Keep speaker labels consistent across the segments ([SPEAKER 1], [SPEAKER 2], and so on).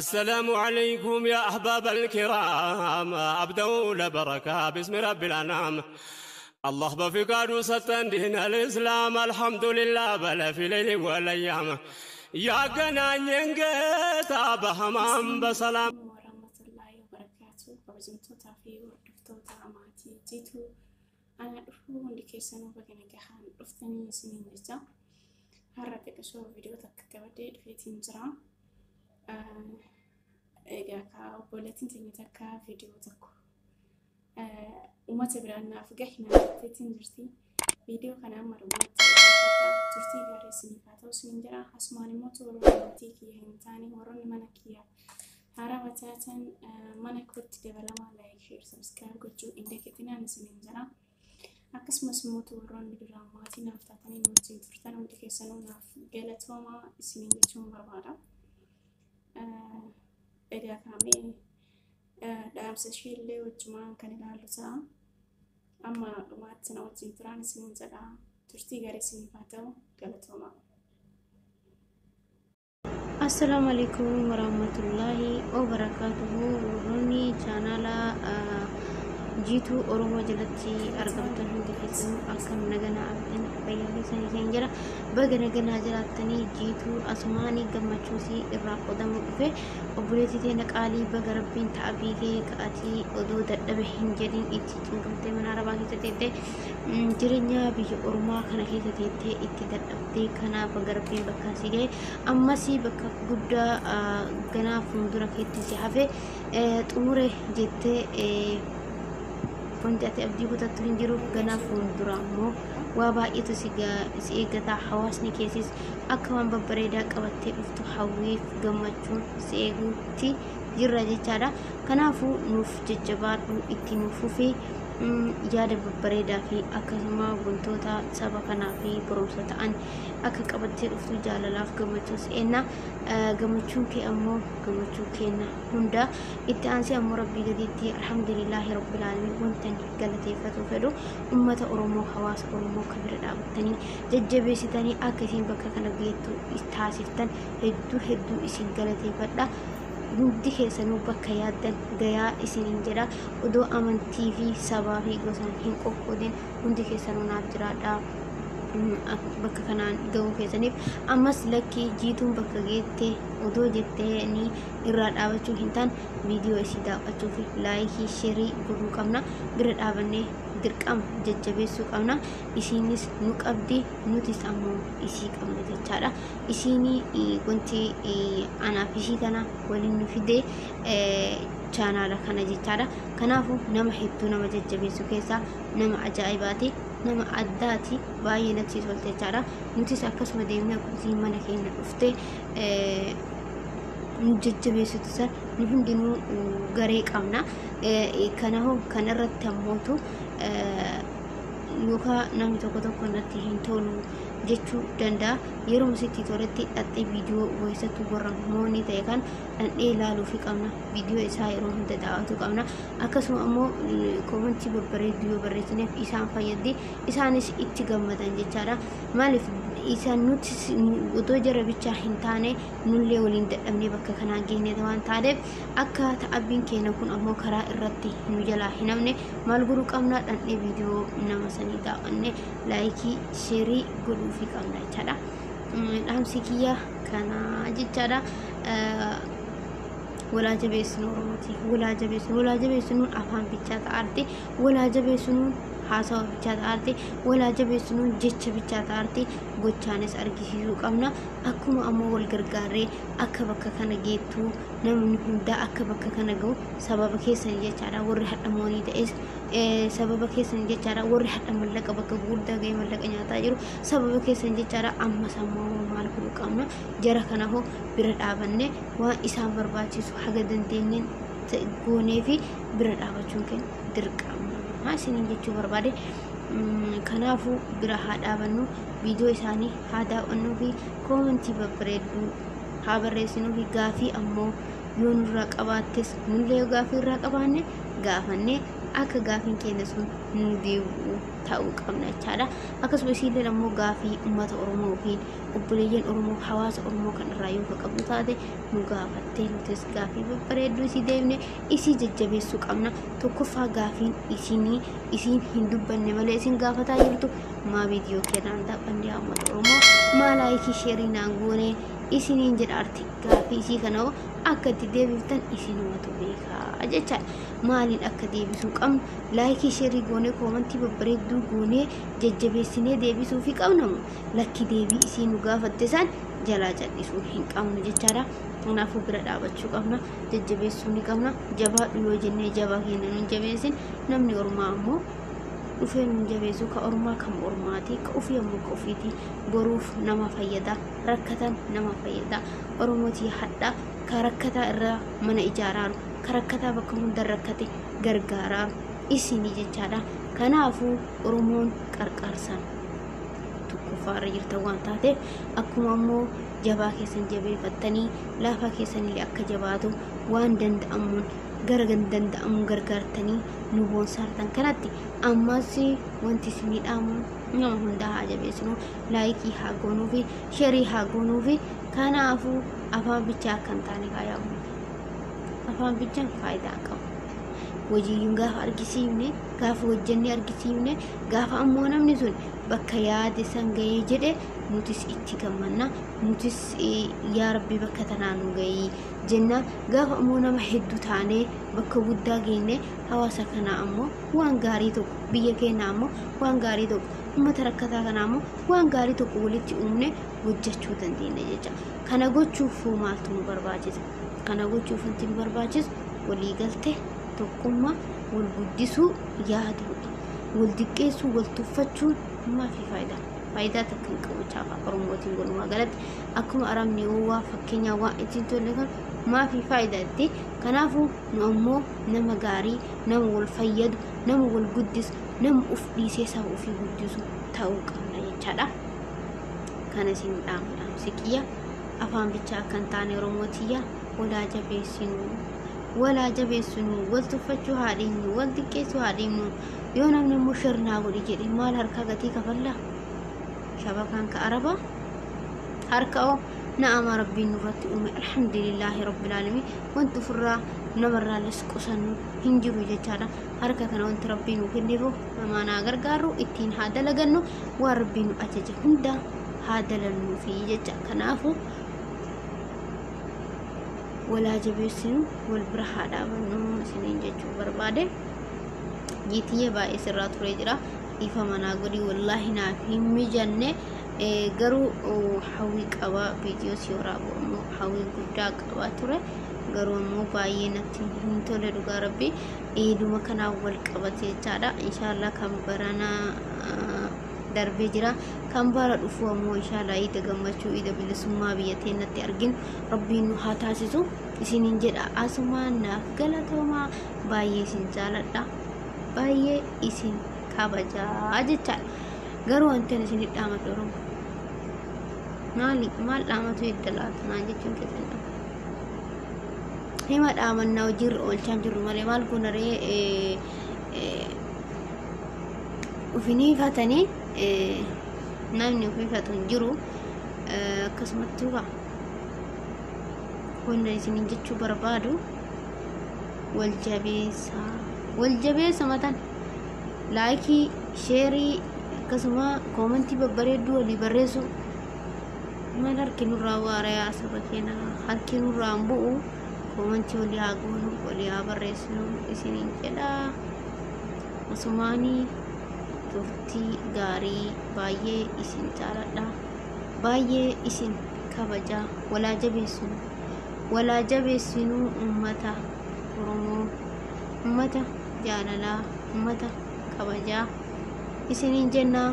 [SPEAKER 1] السلام عليكم يا أحباب الكرام أبدأ لبركة باسم رب الأنام الله بفقاد ستن دين الإسلام الحمد لله بل في ليل والأيام يا قنان ينقطع بهمام بسلام
[SPEAKER 2] Warahmatullahi wabarakatuh. Kabajamtootaa fi hordoftoota maatii Jiituu, ana dhufuu. Hundi keessanuu baga nagahaan dhuftanii isiniin jecha. Har'a xiqqishoo viidiyoo takka qabadhee dhufeetiin jira. Egaa ka obboleettiin teenya takka viidiyoo tokko uummata biraan naaf gahi naaf jetteetiin jirti. Viidiyoo kana amma dhumaatti dhaggeeffadhaa. Turtii gaarii isiniif haa ta'u isiniin jira. Asumaan immoo warroonni maatii kiyya hin taane, warroonni mana kiyya haarawaa taatan, mana kootti dabalamaa, like, share, subscribe gochuu hin dagatinaan isiniin jira. Akkasumas immoo warroonni duraan maatii naaf taatanii nu wajjin turtan, hundi keessanuu naaf galatoomaa isiniin jechuun barbaada. Egaa kaamee dhaamsa ishee illee wajjumaan kan ilaallu ta'a. Amma dhumaatti na wajjin turaan isiniin jedha. Turtii gaarii isiniif haa ta'u, galatoomaa.
[SPEAKER 3] Assalaamu alaikum warahmatullaahi wabarakaatuhu. Warroonni chaanaala Jiituu Oromoo jalatti argamtan hundi keessanuu akkam naganaa abdan, fayyaa keessanii kan jira? Baga naganaa jiraattanii. Jiituu asumaanii gammachuusii irraa qodamuu dhufe. Obboleettii teenya qaalii, baga Rabbiin ta'abii kee ka'atii odoo dadhabe hin jedhin itti cinqamtee mana arabaa keessa teettee, jireenya biyya ormaa kana keessa teettee itti dadhabdee kana, baga Rabbiin bakka si gahe. Ammas bakka guddaa ganaa fuuldura keetti si hafe xumure jettee wanti ati abdii kutattu hin jiru. Ganaa fuuldura ammoo waa baay'eetu si eeggata. Hawaasni keessis akka waan babbareedaa qabattee dhuftu hawwiif gammachuun si eeguutti jirra jechaadha. Kanaafuu nuuf jajjabaadhu, itti nuuf fufi. Yaada babbareedaa fi akkasuma wantoota saba kanaa fi barumsa ta'an akka qabattee dhuftu jaalalaaf gammachuu si eenna. Gammachuun kee ammoo gammachuu keenya hunda. Itti aansee ammoo Rabbii gadiitti, alhamdulillaahi rabbil aalamiin, wanta inni galateeffatu fedhu ummata Oromoo, hawaasa Oromoo akka bira dhaabattanii jajjabeessitanii akka isiin bakka kana geettu taasiftan hedduu hedduu isin galateeffadha. Hundi keessanuu bakka yaaddan gayaa isiniin jedha. Odoo amantii fi sabaa fi gosaan hin qoqqoodin hundi keessanuu naaf jiraadha. Bakka kanaan gahuu keessaniif ammas lakkii Jiituun bakka geette odoo jettee irraa dhaabachuu hin taane, viidiyoo isii daawwachuu fi like, share godhuu qabna. Bira dhaabannee dirqama jajjabeessuu qabna. Isiinis nu qabdi, nutis ammoo isii qabna jechaadha. Isiinii wanti anaaf isii kana waliin nu fide chaanaala kana jechaadha. Kanaafuu nama hedduu nama jajjabeessu keessaa nama ajaa'ibaati, nama addaati, baay'ee natti tolte jechaadha. Nutis akkasuma deemnee akkuma mana keenya dhufte nu jajjabeessitu san nu hundinuu garee qabna. Kanaafuu kanarratti ammootu yookaan namni tokko tokko natti hin tolu jechuu danda'a. Yeroo sitti toletti dhaxxee viidiyoo keessattuu warra moonii ta'e kan dhandhee ilaaluu fi qabna. Viidiyoo isaa yeroo hunda daawwachuu qabna. Akkasuma ammoo comment babbareedduu yoo barreessineef isaan fayyaddi, isaanis itti gammadan jechaadha. Maaliif isaan nuti otoo jara bichaa hin taane nullee waliin dadhabnee bakka kanaa geenye waan taaneef, akka ta'abbiin keenya kun ammoo karaa irratti nu jalaa hin hafne maal godhuu qabna? Dhandhee viidiyoo nama sanii daawwanne like, share godhuufii qabna jechaadha. Dhaamsi kiyya kana jechaadha. Walaa jabeessinu Oromooti. Walaa jabeessinu, walaa jabeessinuun afaan bichaa ta'aarti. Walaa jabeessinuun haasawa bichaa ta'aarti. Walaa jabeessinuun jecha bichaa ta'aarti. Gochaanis argisiisuu qabna. Akkuma ammoo wal gargaarree akka bakka kana geettuu, namni hundaa akka bakka kana gahu sababa keessan jechaadha. Warri hadha moonii ta'es sababa keessan jechaadha. Warri hadha mallaqa bakka gurguddaa gahee mallaqa nyaataa jiru sababa keessan jechaadha. Ammas ammoo maal godhuu qabna? Jara kana hoo bira dhaabanne waan isaan barbaachisu haga dandeenyeen goonee fi bira dhaabachuun keenya dirqama isiniin jechuu barbaade. Kanaafuu bira haa dhaabannu, viidiyoo isaanii haa daawwannuu fi comment babbareedduu haa barreessinuu fi gaafii ammoo yoo nurraa qabaattes, nullee yoo gaafii irraa qabaanne gaafannee Akka gaafiin keenya sun nu deebi'u ta'uu qabna jechaadha. Akkasuma isiillee ammoo gaafii uummata Oromoo yookiin obboleeyyan Oromoo hawaasa Oromoo kan irraa yoo qabdu taate nu gaafattee nutis gaafii babbareedduu isii deebine isii jajjabeessuu qabna. Tokkoffaa gaafiin isinii isiin hin dubbanne malee isin gaafataa jirtu maa viidiyoo kennaan taphanne yaa uummata Oromoo maa laayikii sheerii naan goone isiniin jedha arti gaafii isii kana hoo akka itti deebiftan isinumatu beekaa jechaadha. Maaliin akka deebisuu qabnu laayikii sheerii goonee koomantii babbareedduu goonee jajjabeessinee deebisuu fi qabnamu lakki deebii isii nu gaafatte san jalaa cal'isuu hin qabnu jechaadha. Kanaafuu bira dhaabachuu qabna, jajjabeessuu ni qabna. Jabaadhu yoo jennee jabaa keenya nu hin jabeessin namni ormaa ammoo dhufee nu hin jabeessu. Ka ormaa kan ormaati, ka ofii ammoo ka ofiiti. Boruuf nama fayyada, rakkatan nama fayyada. Oromootii hadha ka rakkataa irraa mana ijaaraaru, ka rakkataa bakka hunda rakkate gargaaraaru isinii jechaadha. Kanaafuu Oromoon qarqaarsaan tokkoffaa irra jirtan waan taateef akkuma ammoo jabaa keessan jabeeffattanii laafaa keessanillee akka jabaatu waan danda'amuun gara danda'amuun gargaartanii nu boonsaartan kanatti ammas wanti isinii dhaamu nama hundaa haa jabeessinu, laayikii haa goonuu fi sheerii haa goonuu fi kanaafuu afaan bichaa akka hin taane kaayaa uummata. Afaan bichaan faayidaa hin qabu. Hojiiyyuun gaafa argisiifne, gaafa hojjennee argisiifne, gaafa ammoo namni sun bakka yaade san gahee jedhe nutis itti gammanna, nutis yaa Rabbi bakka tanaa nu gahii jenna. Gaafa ammoo nama hedduu taanee bakka guddaa geenne hawaasa kanaa ammoo waan gaarii tokko, biyya keenya ammoo waan gaarii tokko, uummata rakkataa kanaa ammoo waan gaarii tokko walitti uumne hojjechuu dandeenya jecha. Kana gochuuf maaltu nu barbaachisa? Kana gochuuf wanti nu barbaachisu waliigaltee, tokkummaa, wal guddisuu yaaduudha. Wal diqqeessuu, wal tuffachuun maafi faayidaa? Faayidaa takka hin qabu chaafaa Oromootiin walumaa galatti akkuma arabni waa fakkeenyaa waan ittiin tolle kan maafi faayidaa itti. Kanaafuu nu ammoo nama gaarii, nama wal fayyadu, nama wal guddisu, nama uf dhiisee saba ofii guddisu ta'uu qabna jechaadha. Kana isin dhaamu dhaamsi kiyya afaan bichaa akka hin taane Oromootiyya walaa jabeessinu. Walaa jabeessinu, wal tuffachuu haa dhiifnu, wal xiqqeessuu haa dhiifnu. Yoo namni immoo shirnaa godhi jedhe maal harkaa gatii kafallaa? Shabakaan ka arabaa harka oo na'ama rabbiin nurratti uume alhamdulillaahi rabbil aalamiin wanti ofirraa namarraa les qusannu hin jiru jechaadha. Harka kana wanti rabbiin nu kenneef namaa naa gargaaru ittiin haa dalagannu, waan rabbiin nu ajaje hunda haa dalannuufi jecha. Kanaafuu walaa jabeessinu, wal bira haa dhaabannu isiniin jechuu barbaade. Jiitiyyee baay'ee sirraa turee jira. Ifa manaa godhi wallaahi naaf hin mijanne garuu hawwii qaba viidiyoo si waraabu ammoo hawwii guddaa qaba ture garuu ammoo baay'ee natti hin tole dhugaa rabbi iiduma kanaan wal qabate jechaadha. Inshaallah kan baranaa darbee jira, kan bara dhufu ammoo inshaallah iida gammachuu iida bilisummaa biyya teenyatti arginu rabbiin nu haa taasisu isiniin jedha. Asumaan naaf galatoomaa, baay'ee isin jaaladha, baay'ee isin kabajaa jechaadha. Garuu wanti ani isin dhaamadhu Oromoo maali maal dhaamatu hidda laata naan jechuun keessan dhabu. Hima dhaamannaa hojiirra oolchaa jirru malee maal goona ree ufiniifatanii namni ufiifatu hin jiru akkasumatti waa wanna isiniin jechuu barbaadu wal jabeessaa, wal jabeessa matan laayikii sheerii akkasuma koomentii babbareedduu walii barreessu maal harki nurraa waarayaa saba keenya harki nurraa hin bu'u koomentii walii haa goonu walii haa barreessinu isiniin jedha. Asumaanii turtii gaarii, baay'ee isin jaaladha, baay'ee isin kabaja. Walaa jabeessinu, walaa jabeessinuu ummata Oromoo, ummata jaalalaa, ummata kabajaa isiniin jennaa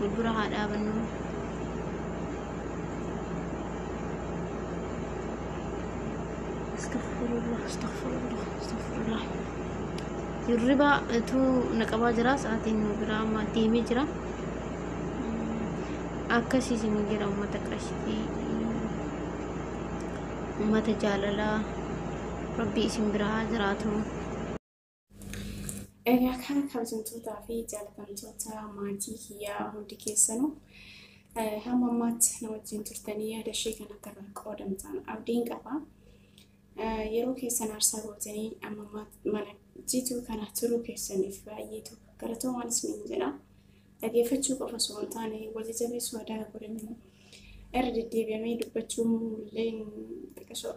[SPEAKER 3] wal bira haa dhaabannu. Astaghfirullah, astaghfirullah, astaghfirullah. Hirriba tu na qabaa jira, sa'aatiin nu biraa amma deemee jira. Akkasii isiniin jira ummata qashtii, ummata jaalalaa, rabbi isin bira haa jiraatu.
[SPEAKER 2] Egaa kana kabajamtootaa fi jaalatamtoota maatii kiyyaa hundi keessanuu hamma ammaatti na wajjin turtanii yaada ishee kan akka irraa qoodamtan abdiin qaba. Yeroo keessan aarsaa gootanii amma ammaatti mana jituu kana turuu keessaniif baay'ee tokko galatoomaan isiniin jedha. Dhageeffachuu qofa osoo hin taane wal jabeessuu aadaa godhannu irra deddeebi'amee dubbachuun illee xiqqisoo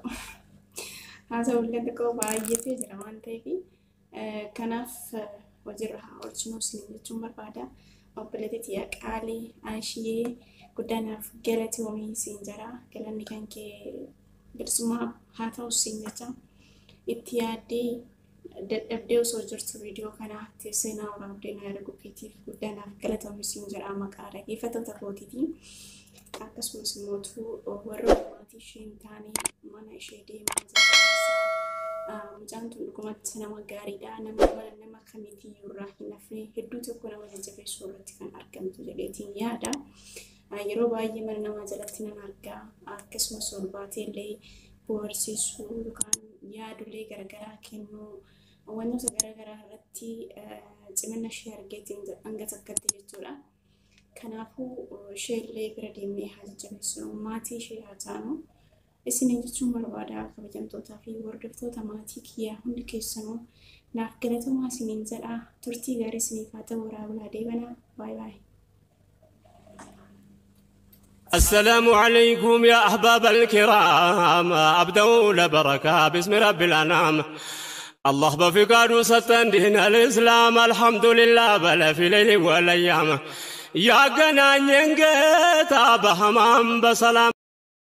[SPEAKER 2] haa ta'u illee xiqqoo baay'atee jira waan ta'eef kanaaf hojiirra haa oolchinu isiniin jechuun barbaada. Obboleettii qaalii Aishiyee guddaanaaf galatoomii siin jira. Galanni kan kee bilisummaa haa ta'u siin jecha itti yaaddee dadhabdee osoo jirtu viidiyoo kana teessee naa waraabdee na erguu keetiif guddaanaaf galatoomii siin jira maqaa dhaggeeffattoota kootiitiin. Akkasumas immoo warra maatii ishee hin taane mana ishee deemaa jiran mucaan tun dhugumatti nama gaariidha. Nama mana nama kamiitiyyuu irraa hin hafne hedduu tokko nama jajjabeessuu irratti kan argamtu jedheetiin yaada. Yeroo baay'ee mana namaa jalatti nan argaa. Akkasumas ol baatee illee bohaarsiisuu yookaan yaadulee garaagaraa kennuu wantoota garaagaraa irratti cimina ishee argeetiin hanga takkatti jechuudha. Kanaafuu ishee illee bira deemnee haa jajjabeessinu, maatii ishee haa taanu. Isiniin jechuun barbaada kabajamtootaa fi hordoftoota maatii kiyyaa hundi keessanuu naaf galatoomaa isiniin jedha. Turtii gaarii isiniif haa ta'u. Waraabulaa deebanaa. Baay baay.
[SPEAKER 1] السلام عليكم يا أحباب الكرام أبدأ لبركة باسم رب الأنام الله بفقاد ستن الإسلام الحمد لله بل في ليل والأيام يا قنان ينقطع بهمام بسلام.